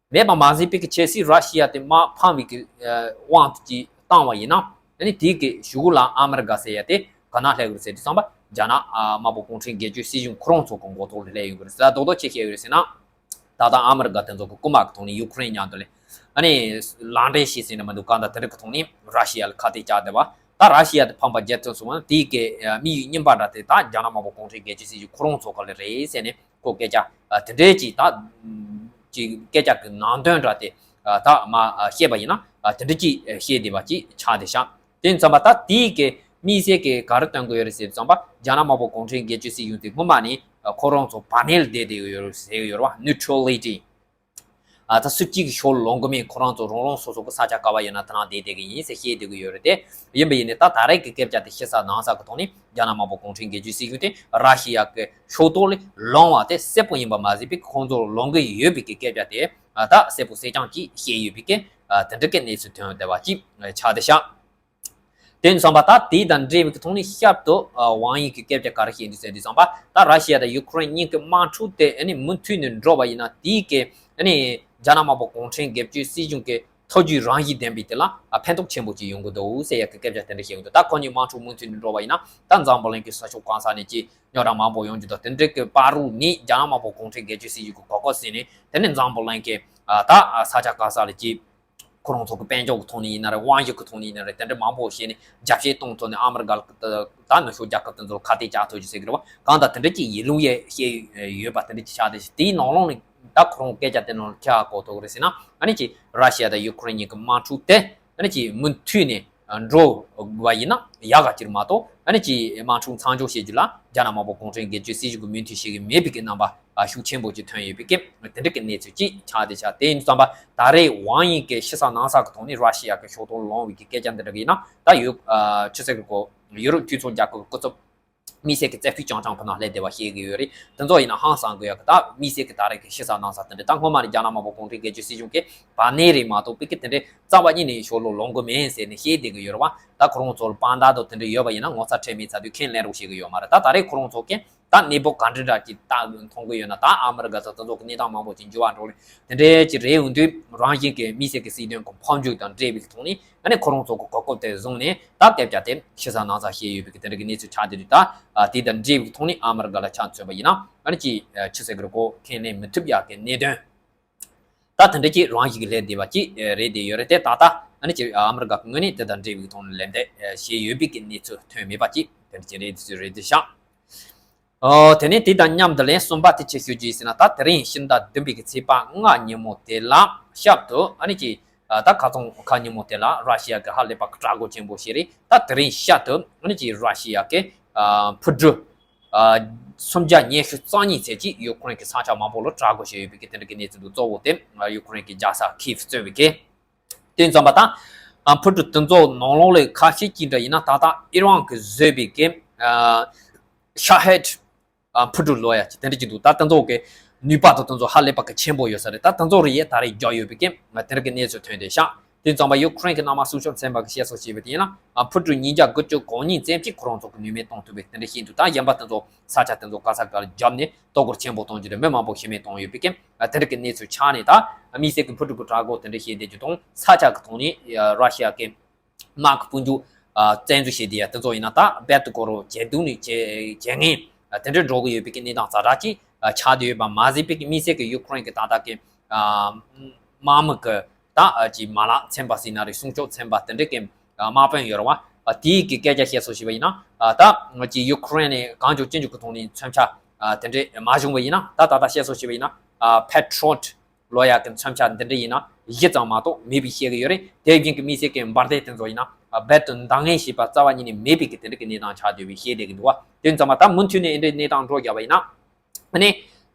མེད། མེད་པ་མ་ཟད་པའི་གི་ཆབ་སྲིད་ར་ཤི་ཡ་དེ་དམག་འཕང་བའི་གི་ཨ་དབང་དུ་ཅིག་བཏང་བ་ཡིན་ན་ཨ་ནི་དེའི་གི་གཞུག་ལ་ཨ་མི་རི་ཀ་ཟེར་ཡ་དེ་ག་ན་སླེབས་ཀྱི་རེད་ཟེར་དུས་ཙམ་པ་རྒྱ་ནག་ཨ་དམར་པོ་གུང་ཁྲན་སྒེར་གཅོད་སྲིད་གཞུང་ཁོ་རང་ཚོ་གི་མགོ་ཐོག་ལ་སླེབས་ཡོང་གི་རེད་ཟེར། ད་རྡོག་རྡོག་ཅིག་བཤད་ཡོད་རེད་ཟེར་ན། ད་ལྟ་ཨ་མི་རི་ཀ་དེ་ཚོ་གི་རྐུ་མ་གི་ཐོག་ནས་ཡུ་ཁུ་རེན་མཉམ་དུ་ལས་ཨ་ནི་ལག་འབྲེལ་བྱས་ཟིན་ན་མི་འདུག། གང་ལྟར་དེ་འདྲ་གི་ཐོག་ནས་ར་ཤི་ཡ་ལ་ཁ་གཏད་བཅག་བསྡད་པ། ད་ར་ཤི་ཡ་དེ་ཕམ་པ་རྒྱལ་ཐོན་སོང་བ་ན་དེའི་གི་དམིགས་ཡུལ་རྙིང་པ་འདྲ་དེ་ད་རྒྱ་ནག་དམར་པོ་གུང་ཁྲན་སྒེར་གཅོད་སྲིད་གཞུང་ཁོ་རང་ཚོ་ག་ལ་རེད་ཟེར་ནས་ཁོ་སྐད་ཆ་དེ་འདྲའི་ཅིག་ད་ཅིག་སྐད་ཆ་གི་ནང་དོན་འདྲ་དེ་ད་མ་བཤད་པ་ཡིན་ན་དེ་འདྲ་ཅིག་བཤད་བསྡད་པ་ཅིག་ཆགས་བསྡད་ཤག། དེ་ཙམ་པ་ད་དེའི་གི་དམིགས་བསལ་གི་ག་རེ་སྟོན་གི་ཡོད་རེད་ཟེར་ཙམ་པ་རྒྱ་ནག་དམར་པོ་གུང་ཁྲན་སྒེར་གཅོད་སྲིད་གཞུང་དེ་སྔོན་མ་ནས་ཁོ་རང་ཚོ་བར་མེད་ལ་བསྡད་བསྡད་ཡོད་ཟེར་གི་ཡོད་རེད་བ། ནིའུ་ཊྲ་ལི་ཊི། ཨ་ད་སུ་གཅིག་གི་ཕྱོགས་ལ་ལངས་གི་མེད། ཁོ་རང་ཚོ་རང་རང་སོ་སོ་གི་ས་ཆ་ག་བ་ཡོད་ན་དེ་ན་བསྡད་བསྡད་གི་ཡིན་ཟེར་བཤད་བསྡད་གི་ཡོད་རེད་དེ། ཡིན་པ་ཡིན་ནའི་ད་ད་རེས་ཀྱི་སྐད་ཆ་དེ་ཕྱི་ས་ནང་ས་གི་ཐོག་ནས་རྒྱ་ནག་དམར་པོ་གུང་ཁྲན་སྒེར་གཅོད་སྲིད་གཞུང་དེ་ར་ཤི་ཡ་གི་ཕྱོགས་གཏོགས་ལས་ལངས་པ་དེ་གསལ་པོ་ཡིན་པ་མ་ཟད་པའི་ཁོང་ཚོ་ལངས་གི་ཡོད་པའི་གི་སྐད་ཆ་དེ་ད་གསལ་པོ་གསལ་རྐྱང་ཅིག་བཤད་ཡོད་པའི་གི་དེ་འདྲ་གི་གནས་ཚུལ་ཐོན་བསྡད་པ་ཅིག་ཆགས་བསྡད་ཤག། དེ་ཙམ་པ་ད་དེ་དང་འབྲེལ་བའི་ཐོག་ནས་བསྐྱར་དུ་ཝང་ཡི་གི་སྐད་ཆ་ག་རེ་བཤད་འདུག་ཟེར་དུས་ཙམ་པ་ད་ར་ཤི་ཡ་དང་ཡུ་ཁུ་རེན་གཉིས་ཀྱི་དམག་འཁྲུག་དེ་ཨ་ནི་མུ་མཐུད་ནས་འགྲོ་བ་ཡིན་ན་དེའི་གི་ཨ་ནི་རྒྱ་ནག་དམར་པོ་གུང་ཁྲན་སྒེར་གཅོད་སྲིད་གཞུང་གི་མཐོ་རྒྱུགས་རང་བཞིན་ལྡན་པའི་དེ་ལ་ཕན་ཐོགས་ཆེན་པོ་ཅིག་ཡོང་གི་འདུག་ཟེར་ཡ་གི་སྐད་ཆ་དེ་འདྲ་བཤད་ཡོང་འདུག། ད་ཁོ་གཉིས་དམག་འཁྲུག་མུ་མཐུད་ནས་འགྲོ་བ་ཡིན་ན་ད་འཛམ་བུ་གླིང་གི་ས་ཕྱོགས་གང་ས་ནས་ཅིག་རྙོག་དྲ་མང་པོ་ཡོང་རྒྱུ་དང་དེ་འདྲ་གི་བར་རུ་ནས་རྒྱ་ནག་དམར་པོ་གུང་ཁྲན་སྒེར་གཅོད་སྲིད་གཞུང་གི་གོ་སྐབས་ཟིན་ནས་དེ་ནས་འཛམ་བུ་གླིང་གི་ད་ས་ཆ་གང་ས་ལ་ཅིག་ཁོ་རང་ཚོ་གི་དཔལ་འབྱོར་གི་ཐོག་ནས་ཡིན་ན་རེད། དབང་ཤུགས་གི་ཐོག་ནས་ཡིན་ན་རེད། དེ་འདྲ་མང་པོ་བྱས་ནས་རྒྱབ་བཤད་གཏོང་ཐུབ་ནས་ཨ་མི་རི་ཀ་ལ་ད་ནུབ་ཕྱོགས་རྒྱལ་ཁབ་དེ་ཚོ་ལ་ཁ་གཏད་བཅག་ཐུབ་རྒྱུ་ཟེར་གི་རེད་བ། གང་ལྟར་དེ་འདྲ་ཅིག་ཡིད་ལུང་ཡས་བཤད་ཡོད་པ་དེ་འདྲ་ཅིག་ཆགས་བསྡད་ཤག། དེའི་ནང་ལོགས་ནས་ད་ཁོ་རང་སྐད་ཆ་དེ་ནང་ལ་ཁྱེད་ཧ་གོ་ཐུབ་ཀྱི་རེད་ཟེར་ན་ཨ་ནི་ཅིག་ར་ཤི་ཡ་དང་ཡུ་ཁུ་རེན་གཉིས་ཀྱི་དམག་འཁྲུག་དེ་ཨ་ནི་ཅིག་མུ་མཐུད་ནས་འགྲོ་བ་ཡིན་ན་ཡག་ག་ཅིག་མ་གཏོགས་ཨ་ནི་ཅིག་དམག་འཁྲུག་མཚམས་འཇོག་བྱེད་རྒྱུ་ལ་རྒྱ་ནག་དམར་པོ་གུང་ཁྲན་སྒེར་གཅོད་སྲིད་གཞུང་གིས་མོས་མཐུན་བྱེད་ཀྱི་མེད་པའི་གི་རྣམ་པ་ཤུགས་ཆེན་པོ་ཅིག་ཐོན་ཡོད་པའི་གི་དེ་འདྲ་གི་གནས་ཚུལ་ཅིག་ཆགས་བསྡད་ཤག། དེ་ཡིན་དུས་ཙམ་པ་ད་རེས་ཝང་ཡིན་གྱི་ཕྱི་ས་ནང་ས་གི་ཐོག་ནས་ར་ཤི་ཡ་གི་ཕྱོགས་གཏོགས་ལངས་པའི་གི་སྐད་ཆ་འདི་འདྲ་གི་ཡིན་ན་ད་ཡོད་ཨ་ཆི་ཟེར་གི་གོ། ཡུ་རོབ་མཐུན་ཚོགས་རྒྱལ་ཁབ་སྐུ་ཚབ་དམིགས་བསལ་གྱི་རྩེ་ཕུད་རྐྱང་རྐྱང་ཕུ་ནང་སླེབས་བསྡད་པ་ཤེས་ཀྱི་ཡོད་རེད། དེ་ཚོ་ཡིན་ན་ཧང་སང་གི་ཡོད་གི། ད་དམིགས་བསལ་གྱི་ད་རེས་ཀྱི་ཕྱི་ས་ནང་ས་དེ་འདྲ་ད་སྔོན་མ་ནས་རྒྱ་ནག་དམར་པོ་གུང་ཁྲན་སྒེར་གཅོད་སྲིད་གཞུང་གིས་བར་གནས་རེད་མ་གཏོགས་པའི་གི་དེ་འདྲའི་རྩ་བ་ཉིད་ནས་ཕྱོགས་ལོགས་ལངས་གི་མིན་ཟེར་ནས་བཤད་བསྡད་གི་ཡོད་རེད་བ། ད་ཁོ་རང་ཚོར་དཔང་རྟགས་དང་དེ་འདྲ་ཡོད་པ་ཡིན་ན་ངོ་ཚ་ཁྲེལ་མེད་ཚ་དུས་ཁས་ལེན་རོགས་བྱེད་གི་ཡོད་མ་རེད། ད་ད་རེས་ཁོ་རང་ཚོ་གིས་ ད་གནས་བབ་ག་འདྲ་འདྲ་ཅིག་ད་མཐོང་གི་ཡོད་ན། ད་ཨ་མི་རི་ཀ་ཚོ་དེ་ཚོ་གི་གནས་སྟངས་མང་པོ་ཅིག་འགྱུར་བ་འགྲོ་རེད། དེ་འདྲའི་ཅིག་རེད་འོང་དུས་རང་བཞིན་གྱི་དམིགས་བསལ་གྱི་སྲིད་དོན་གྱི་འཕོ་འགྱུར་དང་འབྲེལ་བའི་ཐོག་ནས་ཨ་ནི་ཁོ་རང་ཚོ་གི་གོ་སྐབས་དེ་བཟུང་ནས་ད་སྐད་ཆ་དེ་ཕྱི་གསལ་ནང་གསལ་བཤད་ཡོད་པའི་གི་དེ་འདྲ་གི་གནས་ཚུལ་ཆགས་བསྡད་དུས། ད་དེ་དང་འབྲེལ་བའི་ཐོག་ནས་ཨ་མི་རི་ཀ་ལ་ཆ་མཚོན་པ་ཡིན་ན་ཨ་ནི་ཅིག་ཕྱི་གསལ་གྱི་རིག་པ་ཁས་ལེན་མི་ཐུབ་ཡག་གི་གནད་དོན། ད་དེ་འདྲ་ཅིག་རང་བཞིན་གྱིས་སླེབས་བསྡད་པ་ཅིག་རེད་བསྡད་ཡོད་རེད། དེ་ད་ལྟ་ཨ་ནི་ཅིག་ཨ་མི་རི་ཀ་གི་ངོས་ནས་དེ་དང་འབྲེལ་བའི་ཐོག་ནས་ལན་འདེབས་བྱས་ཡོད་པའི་གི་གནས་ཚུལ་ཐོན་མེད་པ་ཅིག་དེ་འདྲ་ཅིག་རེད། དེ་ཚོ་རེད་དེ་ཤག་ཨོ། དེ་ནས་དེ་དང་མཉམ་དུ་ལན་གསུམ་པ་དེ་ཅིག་ཞུ་རྒྱུ་ཡིན་ཟེར་ན། ད་དེ་རིང་ཕྱི་ཟླ་བདུན་པའི་གི་ཚེས་པ་ལྔ་ཉིན་མོ་དེ་ལ་ཞབས་ཏུ་ཨ་ནི་ཅིག་ད་ཁ་སང་ཁ་ཉིན་མོ་དེ་ལ་ར་ཤི་ཡ་གི་ཧ་ལས་པ་གི་དྲག་རྒོལ་ཆེན་པོ་ཞིག་རེད། ད་དེ་རིང་ཞབས་ཏུ་ཨ་ནི་ཅིག་ར་ཤི་ཡ་གི་ཕུ་གུ་སུམ་བརྒྱ་ཉི་ཤུ་རྩ་གཉིས་ཙམ་ཅིག་ཡུ་ཀེ་རེན་གྱི་ས་ཆ་མང་པོ་ལ་དྲག་རྒོལ་བྱས་ཡོད་པའི་གི་དེ་འདྲ་གི་གནས་ཚུལ་འདུག་གཙོ་བོ་དེ་ཡུ་ཀེ་རེན་གྱི་རྒྱལ་ས་ཁིབ་གཙོས་པའི་གི། དེ་ཙམ་པ་དང་ཕུ་གུ་དེ་ཚོ་ནང་ལོགས་ལ་ཁ་ཤས་ཅིག་འདྲ་ཡིན་ན་ད་ལྟ་ཨི་རན་གྱིས་བཟོས་པའི་གི་ཤ་ཧེད་ཕུ་གུ་ལོ་ཡ་ཅིག་དེ་འདྲ་ཅིག་འདུག་ད་དེ་ཚོ་གི་ནུས་པ་དང་དེ་ཚོ་ཧ་ལས་པ་གི་ཆེན་པོ་ཡོད་ས་རེད། ད་དེ་ཚོ་རེ་ཡས་ད་རེས་རྒྱག་ཡོད་པའི་གི་དེ་འདྲ་གི་གནས་ཚུལ་ཐོན་བསྡད་ཤག་དེ་ཙམ་པ་ཡུ་ཀེ་རེན་གྱི་གནམ་དམག་སྲུང་སྐྱོབ་ཚན་པ་གིས་བཤད་སྲོལ་བྱས་པ་དེ་ཡིན་ན་ཕུ་གུ་ཉིས་བརྒྱ་དགུ་བཅུ་གོ་གཉིས་ཙམ་ཅིག་ཁོ་རང་ཚོ་གི་ནུས་མེད་གཏོང་ཐུབ་པའི་དེ་འདྲ་ཞིག་འདུག་ད་གཞན་པ་དེ་ཚོ་ས་ཆ་དེ་ཚོ་ག་ས་ག་ལ་བརྒྱབ་ནས་གཏོར་རྒོལ་ཆེན་པོ་གཏོང་རྒྱུ་རེད། མི་མང་པོ་ཤི་རྨས་གཏོང་ཡོད་པའི་གི་དེ་འདྲ་གི་གནས་ཚུལ་ཆགས་ནས། ད་དམིགས་བསལ་གྱི་ཕུ་གུ་དྲག་རྒོལ་དེ་འདྲ་བྱས་བསྡད་རྒྱུ་དང་ས་ཆ་གི་ཐོག་ནས་ར་ཤི་ཡ་གི་དམག་གི་དཔུང་འཇུག་བཙན་འཛུལ་བྱས་བསྡད་ཡ་དེ་ཚོ་ཡིན་ན། ད་རྦད་དེ་ཁོ་རང་ཇེ་སྡུག་ནས་ཇེ་ཇེ་ངན་དེ་འདྲ་འགྲོ་གི་ཡོད་པའི་གི་གནས་སྟངས་ཛ་དྲག་ཅིག་ཆགས་བསྡད་ཡོད་པ་མ་ཟད་པའི་གི་དམིགས་བསལ་གྱི་ཡུ་ཀེ་རེན་གྱི་ད་ལྟ་གི་དམག་མི་གི་ད་ཅིག་མ་ལག་ཚན་པ་ཟེར་ན་རེད། སྲུང་སྐྱོབ་ཚན་པ་དེ་འདྲ་གི་དམག་དཔོན་ཡོད་རེད་བ། དེའི་གི་སྐད་ཆ་བཤད་སྲོལ་བྱས་པ་ཡིན་ན། ད་ཅིག་ཡུ་ཀེ་རེན་ནས་གང་བྱུང་ཅི་བྱུང་གི་ཐོག་ནས་མཚོན་ཆ་དེ་འདྲ་མ་བྱུང་བ་ཡིན་ན། ད་ད་ལྟ་བཤད་སྲོལ་བྱས་པ་ཡིན་ན་Patriot ལོ་ཡ་གི་མཚོན་ཆ་འདི་འདྲ་ཡིན་ན་བཞི་ཙམ་མ་གཏོགས་མེད་པའི་བཤད་ཀྱི་ཡོད་རེད། དེ་བཞིན་གྱི་དམིགས་བསལ་གྱི་འབར་མདེལ་དེ་ཚོ་ཡིན་ན་རྦད་དེ་འདང་ངེས་ཤེས་པ་རྩ་བ་ཉིད་ནས་མེད་པའི་གི་དེ་འདྲ་གི་གནས་སྟངས་ཆགས་བསྡད་པའི་བཤད་བསྡད་ཀྱི་འདུག་བ། དེ་ཙམ་པ་ད་མུ་མཐུད་ནས་འདི་འདྲའི་གནས་སྟངས་འགྲོ་བཞག་པ་ཡིན་ན། ཨ་ནི་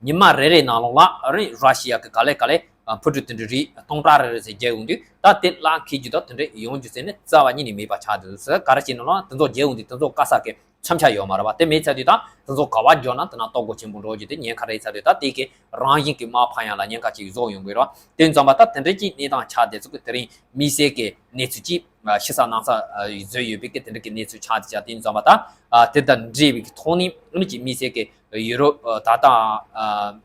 ཉི་མ་རེ་རེའི་ནང་ལོགས་ལ་ཨ་རི་ར་ཤི་ཡ་གི་ག་ལེ་ག་ལེ་ཕུ་གུ་དེ་འདྲ་རེ་སྟོང་ཕྲག་རེ་རེ་ཟེར་རྒྱག་ཡོང་དུས། ད་དེ་གླགས་འཁེལ་རྒྱུ་དང་དེ་འདྲ་ཡོང་རྒྱུ་ཟེར་ནས་རྩ་བ་ཉིད་ནས་མེད་པ་ཆགས་འདུག་ཟེར། ག་རེ་བྱས་ན་ལ་དེ་ཚོ་རྒྱག་ཡོང་དུས་དེ་ཚོ་ག་ས་གི་མཚོན་ཆ་ཡོད་མ་རེད་བ། དེ་མེད་ཚར་དུས་ད་དེ་ཚོ་ག་བ་འཇོག་ན་དེ་ན་གཏོར་རྒོལ་ཆེན་པོ་འགྲོ་རྒྱུ་དེ་ཉེན་ཁ་རེད་ཚར་དུས། ད་དེ་གི་རང་བཞིན་གྱི་དམག་འཕར་ཡག་ལ་ཉེན་ཁ་ཅིག་བཟོ་ཡོང་གི་རེད་བ། དེ་ཙམ་པ་ད་དེ་འདྲ་ཅིག་གནས་སྟངས་ཆགས་བསྡད་ཚུལ་གྱི་དེ་རིང་དམིགས་བསལ་གྱི་གནས་ཚུལ་ཅིག་ཕྱི་གསལ་ནང་གསལ་བཟོས་ཡོད་པའི་གི་དེ་འདྲ་གི་གནས་ཚུལ་ཆགས་བསྡད་ཅག་དེ་ཙམ་པ་ད་དེ་དང་འབྲེལ་བའི་གི་ཐོག་ནས་ཨ་ནི་ཅིག་དམིགས་བསལ་གྱི་ཡུ་རོབ་ད་ལྟ་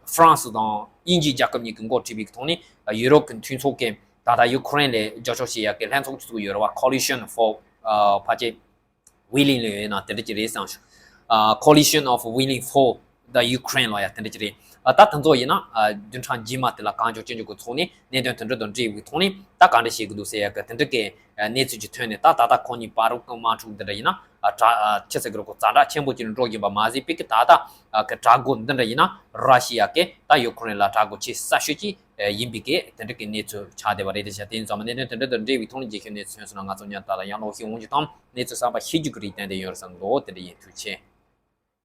ཧྥ་རན་སི་དང་དབྱིན་ཇི་རྒྱལ་ཁབ་གཉིས་ཀྱིས་འགོ་ཁྲིད་པའི་གི་ཐོག་ནས་ཡུ་རོབ་ཀྱི་མཐུན་ཚོགས་ཀྱི་ད་ལྟ་ཡུ་ཀེ་རེན་ལ་རྒྱབ་སྐྱོར་བྱེད་ཡག་གི་ལྷན་ཚོགས་ཅིག་ཡོད་རེད་བ། Coalition for ཕལ་ཆེར་Willing ལ་ཡོད་ན་དེ་འདྲ་ཅིག་རེད་བསམ་བྱུང་། ཨ། Coalition of Willing for the Ukraine ལ་ཡ་དེ་འདྲ་ཅིག་རེད། ཨ། ད་དེ་ཚོ་ཡིན་ན། ཨ། བདུན་ཕྲག་རྗེས་མ་དེ་ལ་གང་བྱུང་ཅི་བྱུང་གི་ཐོག་ནས་གནད་དོན་དེ་འདྲ་དང་འབྲེལ་བའི་ཐོག་ནས་ད་ག་འདྲ་བྱེད་ཀྱི་འདུག་ཟེར་ཡ་གི་དེ་འདྲ་གི་གནས་ཚུལ་ཅིག་ཐོན་ནས། ད་ད་ལྟ་ཁོ་གཉིས་བར་དུ་དམག་འཁྲུག་འདི་འདྲ་ཡིན་ན། ཨ། དྲག་ཨ། ཆི་ཟེར་གི་རེད། ཁོ་ཛ་དྲག་ཆེན་པོ་ཅིག་འགྲོ་བཞིན་པ་མ་ཟད་པའི་གི་ད་ལྟ་གི་དྲག་རྒོལ་འདི་འདྲ་ཡིན་ན་ར་ཤི་ཡ་གི་ད་ཡུ་ཀེ་རེན་ལ་དྲག་རྒོལ་བྱེད་ས་ཤོས་ཅིག་ཡིན་པའི་གི་དེ་འདྲ་གི་གནས་ཚུལ་ཆགས་བསྡད་པ་རེད། དེ་བྱས་དེ་ཙམ་གནད་དོན་དེ་འདྲ་དང་འབྲེལ་བའི་ཐོག་ནས་རྒྱལ་ཁབ་གནས་ཚུལ་ཐོན་སོང་ན་ང་ཚོ་ཉན་ལྟ་ལ་ཡང་ལོག་ཤེས་འོང་རྒྱུ་དང་། གནས་ཚུལ་གསར་པ་ཤེས་རྒྱུ་གི་རིགས་ཏན་ཏན་ཡོད་རེད་བསམ་གི་འདུག་དེ་འདྲ་ཡིན། ཐུགས་རྗེ་ཆེ།